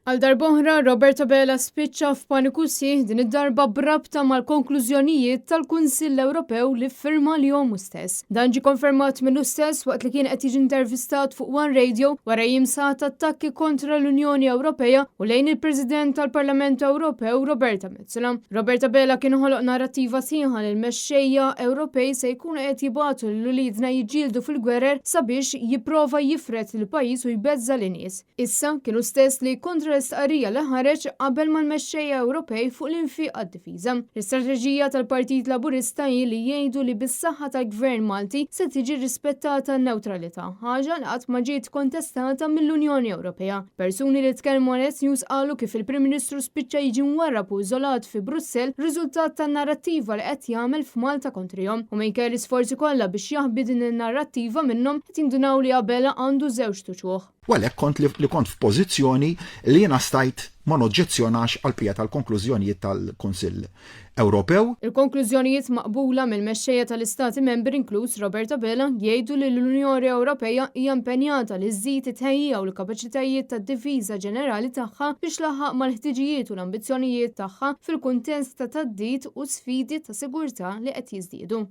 Għal darb'oħra, Robert Abela spiċċa f'paniku sħiħ, din id-darba b'rabta mal-konklużjonijiet tal-Kunsill Ewropew li ffirma lihom hu stess. Dan ġie konfermat minnu stess waqt li kien qed jiġi intervistat fuq One Radio wara jiem sħaħ ta' attakki kontra l-Unjoni Ewropea u lejn il-President tal-Parlament Ewropew Roberta Metsola. Robert Abela kien ħoloq narrattiva sħiħa li l-mexxejja Ewropej se jkunu qed jibagħtu lil uliedna jiġġieldu fil-gwerer sabiex jipprova jifred lill-pajjiż u jbeżża' lin-nies. Issa, kien hu stess li kkontra l-istqarrija li ħareġ qabel mal-mexxejja Ewropej fuq l-infiq għad-difiża. L-istrateġija tal-Partit Laburista hi li jgħidu li bis-saħħa tal-Gvern Malti se tiġi rispettata n-newtralità, ħaġa li qatt ma ġiet kontestata mill-Unjoni Ewropea. Persuni li tkellmu għal Net News qalu kif il-Prim Ministru spiċċa jiġi mwarrab u iżolat fi Brussell riżultat tan-narrattiva li qed jagħmel f'Malta kontrihom. U minkejja l-isforzi kollha biex jaħbi din in-narrattiva minnhom, qed jindunaw li Abela għandu żewġt uċuħ. U għalhekk kont li kont f'pożizzjoni li jiena stajt ma noġġezzjonax għall-bqija tal-konklużjonijiet tal-Kunsill Ewropew. Il-konklużjonijiet maqbula mill-mexxejja tal-Istati Membri inkluż Robert Abela jgħidu li l-Unjoni Ewropeja hija impenjata li żżid it-tħejjija u l-kapaċitajiet tad-difiża ġenerali tagħha biex tlaħħaq mal-ħtiġijiet u l-ambizzjonijiet tagħha fil-kuntest ta' theddid u sfidi ta' sigurtà li qed jiżdiedu.